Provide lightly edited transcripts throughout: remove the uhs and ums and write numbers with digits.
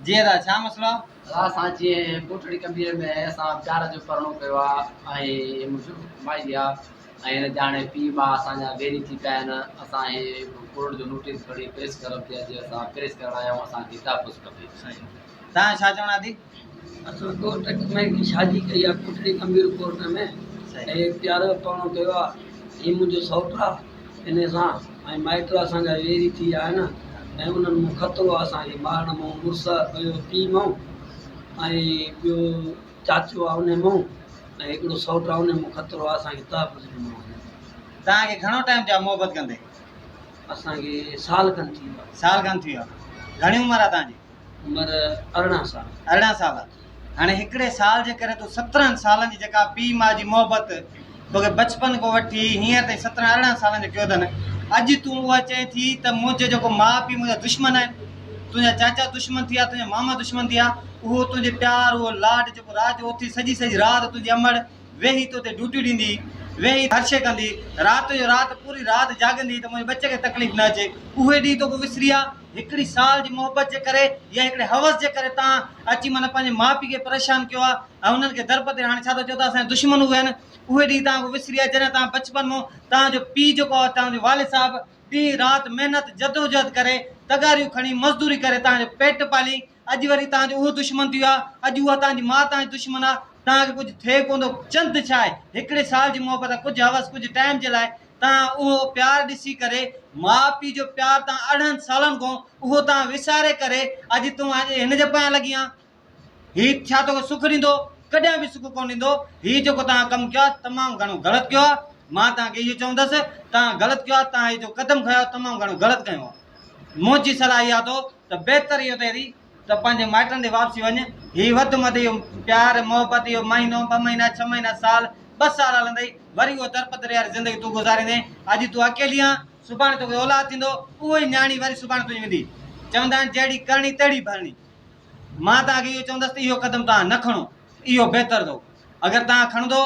جي ادا ڇا مسئلو آ؟ ادا اسان جيئن ڪوٽڙي ڪنبير ۾ اسان پيار جو پرڻو ڪيو آ ۽ مائي آ ۽ هن جاڻي پيء ماء اسان جا ويري ٿي پيا آهن اسان هي ڪورٽ جو نوٽيس کڻي پريس ڪلب تي اڄ اسان پريس ڪرڻ آيا آهيون اسان کي تحفظ کپي. تان ڇا چوڻ آ ادي؟ اسان ڪورٽ ۾ شادي ڪئي آ ڪوٽڙي ڪنبير ڪورٽ ۾ ۽ پيار جو پرڻو ڪيو آ هي منهنجو سئوٽ آ ان سان ۽ مائٽ اسان جا ويري ٿي ويا آهن ۽ انهن مون خطرو آ اسان کي مارڻ مون مڙس ٻيو پيء مون ۽ ٻيو چاچو آ ان مون ۽ هڪڙو سئوٽ آ ان مون خطرو آ اسان کي تحفظ ڏنو وڃي. توهان کي گهڻو ٽائيم ٿيو آ محبت ڪندي؟ اسان کي سال کن ٿي ويو آ. سال کن ٿي ويو آ. گهڻي عمر آ توهان جي؟ عمر 18 سال. 18 سال آ. هاڻي هڪڙي سال جي ڪري تون 17 سالن جي جيڪا پيء ماء جي محبت توکي بچپن کان وٺي هينئر تائين 17 18 سالن جو ڪيو اٿن اڄ تون اها چئين ٿي ته منهنجو جيڪو ماء پيء منهنجا دشمن آهن تنهنجا چاچا دشمن ٿي ويا تنهنجا ماما دشمن ٿي ويا اهو تنهنجي پيار اهو لاڏ جيڪو رات جو اٿي سڄي سڄي رات تنهنجي امڙ ويهي تو تي ڊيوٽي ڏيندي ويهي هر شيء ڪندي رات جو رات پوري رات جاڳندي ته منهنجي ٻچي کي تڪليف نه اچي اهي ڏينهن توکان وسري ويا هڪڙي سال جي محبت جي ڪري يا هڪڙي حوس جي ڪري تان اچي معنيٰ پنهنجي ماء پيء کي پريشان ڪيو آهي ۽ انهن کي درپدر هاڻي ڇا ٿا چئو ته اسان جا دشمن اهي آهن اهي ڏينهن تان کان وسري ويا جڏهن تان بچپن مان تان جو پيء جيڪو آهي تان جو والد صاحب ڏينهن رات محنت جدوجهد ڪري تغاريون کڻي مزدوري ڪري تان جو پيٽ پالي اڄ وري تان جو اهو دشمن ٿي ويو آهي اڄ اها تان جي ماء تان جي دشمن آهي تان کي ڪجهه ٿئي ڪونه ٿو چند ڇا آهي هڪڙي سال جي محبت آهي ڪجهه حوس ڪجهه ٽائيم جي لاء تان اهو پيار ڏسي ڪري ماء پيء جو پيار تان 18 سالن کان اهو تان وساري ڪري اڄ تون اڄ هن جي پويان لڳي آن هي ڇا توکي سک ڏيندو ڪڏهن به سک ڪونه ڏيندو هي جيڪو تان ڪم ڪيو آهي تمام گهڻو غلط ڪيو آهي مان تان کي اهو چوندس تان غلط ڪيو آهي تان هي جو قدم کنيو آهي تمام گهڻو غلط کنيو آهي منهنجي صلاح اها اٿو ته بهتر اهو ٿئي ته پنهنجي مائٽن ڏي واپسي وڃ. هي وڌ مڌ اهو پيار محبت اهو مهينو، ٻه مهينا، ڇهه مهينا، سال، ٻه سال هلندئي، وري اهو درپدري واري زندگي تون گذاريندين. اڄ تون اڪيلي آن، سڀاڻي توکي اولاد ٿيندو، اهو ئي نياڻي وري سڀاڻي تنهنجي ويندي. چوندا آهن جهڙي ڪرڻي تهڙي ڀرڻي. مان توهان کي اهو چوندس ته اهو قدم توهان نه کڻو، اهو بهتر اٿو. اگر توهان کڻندو،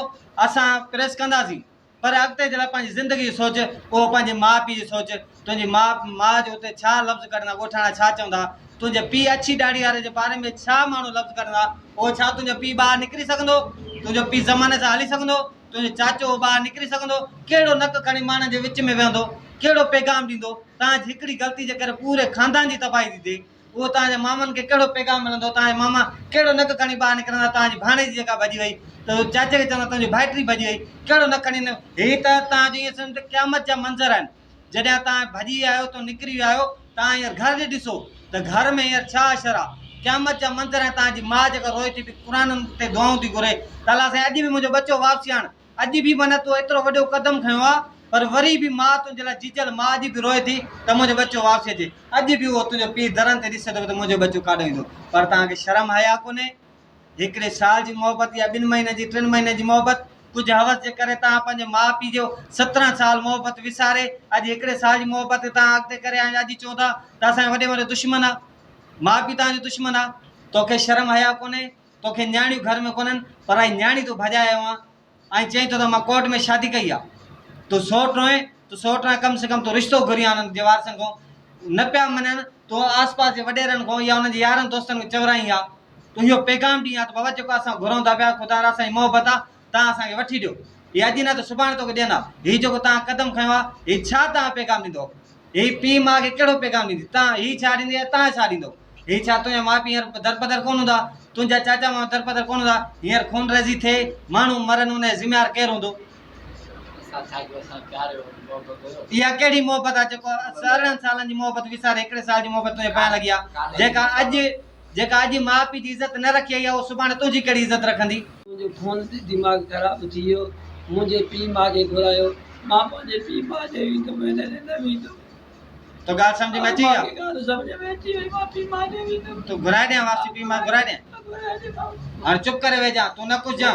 اسان پريس ڪنداسين. پر اڳتي جي لاء پنهنجي زندگي جي سوچ، اهو پنهنجي ماء پيء جي سوچ، تنهنجي ماء ماء جو اتي ڇا لفظ ڪڍندا، ڳوٺاڻا ڇا چوندا، تنهنجي پيء اڇي ڏاڙهي واري جي باري ۾ ڇا ماڻهو لفظ ڪڍندا، اهو ڇا تنهنجو پيء ٻاهر نڪري سگهندو، تنهنجو پيء زماني سان هلي سگهندو، تنهنجو چاچو اهو ٻاهر نڪري سگهندو، ڪهڙو نڪ کڻي ماڻهن جي وچ ۾ ويهندو، ڪهڙو پيغام ڏيندو، توهان جي هڪڙي غلطي جي ڪري پوري خاندان جي تباهي ٿي ٿئي. اهو توهان جي مامن کي ڪهڙو پيغام ملندو؟ توهان جا ماما ڪهڙو نڪ کڻي ٻاهر نڪرندا؟ توهان جي ڀاڻيجي جيڪا ڀڄي وئي ته چاچي کي چوندا تنهنجي ڀائٽي ڀڄي وئي، ڪهڙو نڪ کڻي هي ته توهان جو ائين سمجهو ته قيامت جا منظر آهن. جڏهن توهان ڀڄي ويا آهيو، توهان نڪري ويا آهيو، توهان هينئر گهر ڏي ڏسو ته گهر ۾ هينئر ڇا حشر آهي. قيامت جا منظر آهن. توهان جي ماء جيڪا روئي ٿي پئي، قرآنن تي دعائون ٿي گهري ته الله سائين اڄ به منهنجو ٻچو واپسي آڻ. اڄ به معنيٰ تو ايترو وڏو قدم کنيو آ پر وري به ماء تنهنجي لاء جيجل ماء اڄ به روئي ٿي ته منهنجو ٻچو واپسي اچي. اڄ به اهو تنهنجو پيء درن تي ڏسي ٿو ته منهنجو ٻچو ڪاڏو ايندو. پر توهان کي شرم حياء ڪونهي. هڪڙي سال جي محبت يا ٻن مهينن جي ٽن مهينن جي محبت ڪجهه حوس جي ڪري توهان پنهنجي ماء پيء جو 17 سال محبت وساري اڄ هڪڙي سال جي محبت کي توهان اڳتي ڪري ۽ اڄ چئو ٿا ته اسان جو وڏي ۾ وڏو دشمن آ. ماء پيء توهان جو دشمن آ. توکي شرم حياء ڪونهي. توکي نياڻيون گهر ۾ ڪونهن، پرائي نياڻي تون ڀڄائي آيو آن ۽ چئين ٿو ته مان ڪورٽ ۾ شادي ڪئي آ. تون سئوٽ هئين، تون سئوٽ آهين، ڪم سي ڪم تون رشتو گهرين ها انهن جي وارثن کان، نه پيا مڃن، تون آس پاس جي وڏيرن کان يا انهن جي يارن دوستن کان چورائين ها، تون اهو پيغام ڏين ها ته بابا جيڪو اسان گهرون ٿا پيا، خدا را اسان جي محبت آ، توهان اسان کي وٺي ڏيو. هي اڄ نه ته سڀاڻي توکي ڏين ها. هي جيڪو توهان قدم کنيو آ، هي ڇا توهان پيغام ڏيندؤ؟ هي پيء ماء کي ڪهڙو پيغام ڏيندي؟ توهان هي ڇا ڏيندي ۽ توهان ڇا ڏيندؤ؟ هي ڇا تنهنجا ماء پيء هينئر درپدر ڪونه هوندا؟ تنهنجا چاچا ماما درپدر ڪونه هوندا؟ هينئر خونريزي ٿئي، ماڻهو مرن، ان جا ذميوار ڪير هوندو؟ اها ڪهڙي محبت آ جيڪو 18 سالن جي محبت وساري هڪڙي سال جي محبت تنهنجي پويان لڳي آ؟ جيڪا اڄ جيڪا اڄ ماء پيء جي عزت نه رکي آئي آ، اها سڀاڻي تنهنجي ڪهڙي عزت رکندي؟ منهنجو فون تي دماغ خراب ٿي ويو، منهنجي پيء ماء کي گهرايو، مان پنهنجي پيء ماء ڏي ويندم هن ڏي نه ويندم. تو ڳالهه سمجهه ۾ اچي وئي آ؟ مون کي ڳالهه سمجهه ۾ اچي وئي، مان پيء ماء ڏي ويندم. تو گهرائي ڏيان واپسي پيء ماء گهرائي ڏيان؟ هاڻي چپ ڪري ويهجان، تون نه ڪجهه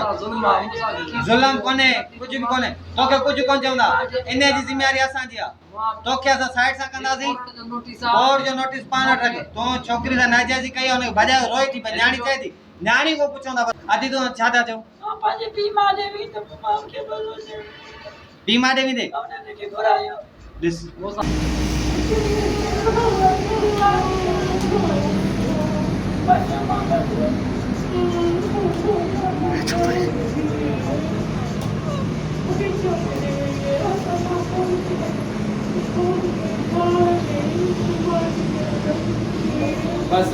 ظلم ڪونهي، ڪجهه به ڪونهي، توکي ڪجهه ڪونه چوندا، انهيء جي ذميواري اسان جي آ. توکي اسان سائيڊ سان ڪنداسين، ڪورٽ جو نوٽيس پاڻ وٽ رک. تون ڇوڪري سان ناجائزي ڪئي آ، ان کي ڀڄايو، روئي ٿي پئي، نياڻي چئي ٿي، نياڻي کان پڇون ٿا بس. ادي تون ڇا ٿا چئو؟ مان پنهنجي پيء ماء ڏي ويندم، مان ان کي ڀروسي ۾. پيء ماء ڏي ويندين؟ انهن کي گهرايو. ڏس. بس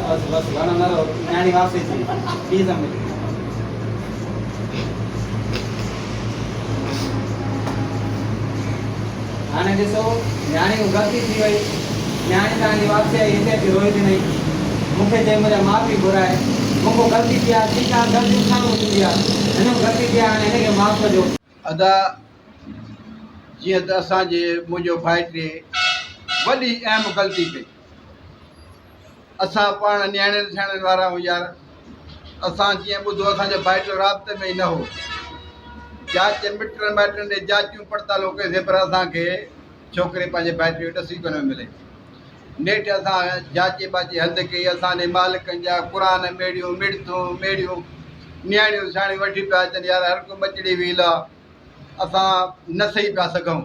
بس بس گهڻو نه رو نياڻي واپسي ٿي پيء سان ملي. هاڻي ڏسو نياڻي کان غلطي ٿي وئي نياڻي توهان جي واپسي آئي هتي اچي روئي ڏنئي مون کي چئي منهنجا ماء پيء گهرائي مون کان غلطي ٿي آهي ٺيڪ آهي غلطي انسان کان ٿيندي آهي هن کان غلطي ٿي آهي هاڻي هن کي معاف ڪجو. ادا جيئن ته اسان جي منهنجو ڀائٽي وڏي اهم غلطي ڪئي. اسان پاڻ نياڻين سياڻين وارا آهيون يار اسان جيئن ٻڌو اسان جو ڀائٽيو رابطي ۾ ئي نه هو جاچ مٽن مائٽن ڏي جاچيون پڙتالون ڪيسين پر اسان کي ڇوڪري پنهنجي ڀائٽي جو ڏس ئي ڪونه ملي نيٺ اسان جاچي باچي هنڌ ڪئي اسان ڏي مالڪن جا قرآن ميڙيون مڙتون ميڙيون نياڻيون سياڻيون وٺي پيا اچن يار هر ڪو ٻچڙي ويل آ اسان نه سهي پيا سگهون.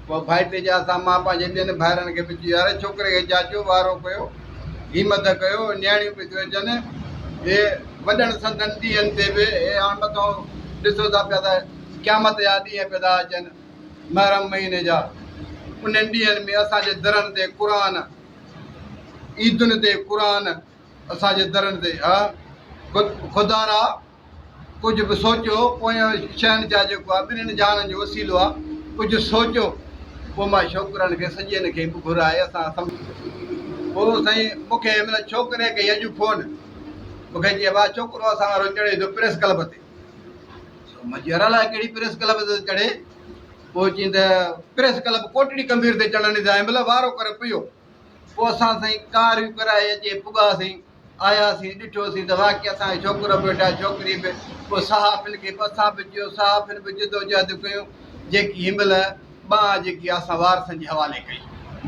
پوء ڀائٽي جا اسان مان پنهنجي ٻين ڀائرن کي به چيو يار ڇوڪري کي جاچيو وارو ڪيو همت ڪيو نياڻيون پيون ٿيون اچن هي وڏن سندن ڏينهن تي به هي هاڻ مٿو ڏسو ٿا پيا ته قيامت جا ڏينهن پيا ٿا اچن محرم مهيني جا انهن ڏينهن ۾ اسان جي درن تي قرآن عيدن تي قرآن اسان جي درن تي ها خدارا ڪجهه به سوچيو، پويان شهنشاهه جيڪو آهي ٻنهين جهانن جو وسيلو آهي، ڪجهه سوچيو، پوء مان ڇوڪرن کي سڄين کي به گهرائي اسان سمجهه. پوء سائين مون کي مطلب ڇوڪري ڪئي اڄ فون، مون کي چئي ڀاء ڇوڪرو اسان وارو چڙهي ٿو پريس ڪلب تي. سو مان چيو يار الائي ڪهڙي پريس ڪلب تي ٿو چڙهي، پوء چيائين ته پريس ڪلب ڪوٽڙي ڪنڀير تي چڙهڻ ڏيندا آهن، مطلب وارو ڪري پيو. پوء اسان سائين ڪاريون ڪرائي اچي پڳاسين. آياسين ڏٺوسين ته واقعي اسان جو ڇوڪرو به ويٺو آهي ڇوڪري به پوء صحافين کي به اسان به چيو صحافين به جدوجهد ڪيون جيڪي هن مهل ٻانهن جيڪي اسان وارثن جي حوالي ڪئي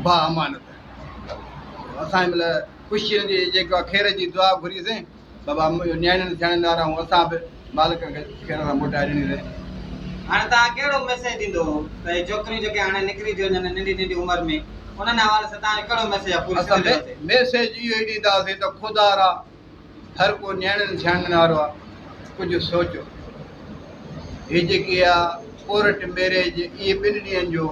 با امانت اسان هن مهل خوشين جي جيڪو آهي خير جي دعا گهريسين بابا نياڻين سياڻين وارا آهيون اسان به مالڪ کي خير سان موٽائي ڏنيسين. هاڻي توهان ڪهڙو ميسيج ڏيندو ته هي ڇوڪريون جيڪي هاڻي نڪري ٿيون وڃن ننڍي ننڍي عمر ۾ انهن حوالي سان توهان جو ڪهڙو ميسيج آهي پوري اسان سنڌ ليول تي؟ ميسيج اهو ئي ڏينداسين ته خدارا هر ڪو نياڻين سياڻين وارو آهي ڪجهه سوچو هي جيڪي آ ڪورٽ ميريج اهي ٻن ڏينهن جو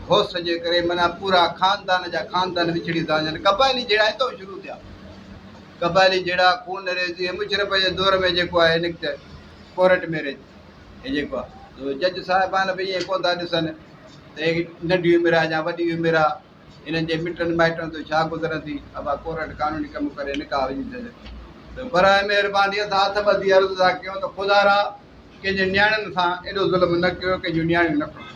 هوس جي ڪري معنيٰ پورا خاندان جا خاندان وڇڙي ٿا وڃن قبائلي جهيڙا هتان شروع ٿيا قبائلي جهيڙا خون ريزي ۽ مشرف جي دور ۾ جيڪو آهي نڪته ڪورٽ ميريج هي جيڪو آهي جج صاحبان به ائين ڪونه ٿا ڏسن ته هي ننڍي عمر آهي يا وڏي عمر آهي انهن جي مٽن مائٽن تي ڇا گذرندي ابا ڪورٽ قانوني ڪم ڪري نڪاح وجهي ڇڏي ته برائي مهرباني اسان هٿ ٻڌي عرض ٿا ڪيون ته خدارا ڪنهن جي نياڻين سان ايڏو ظلم نه ڪيو ڪنهن جون نياڻيون نه کڻو.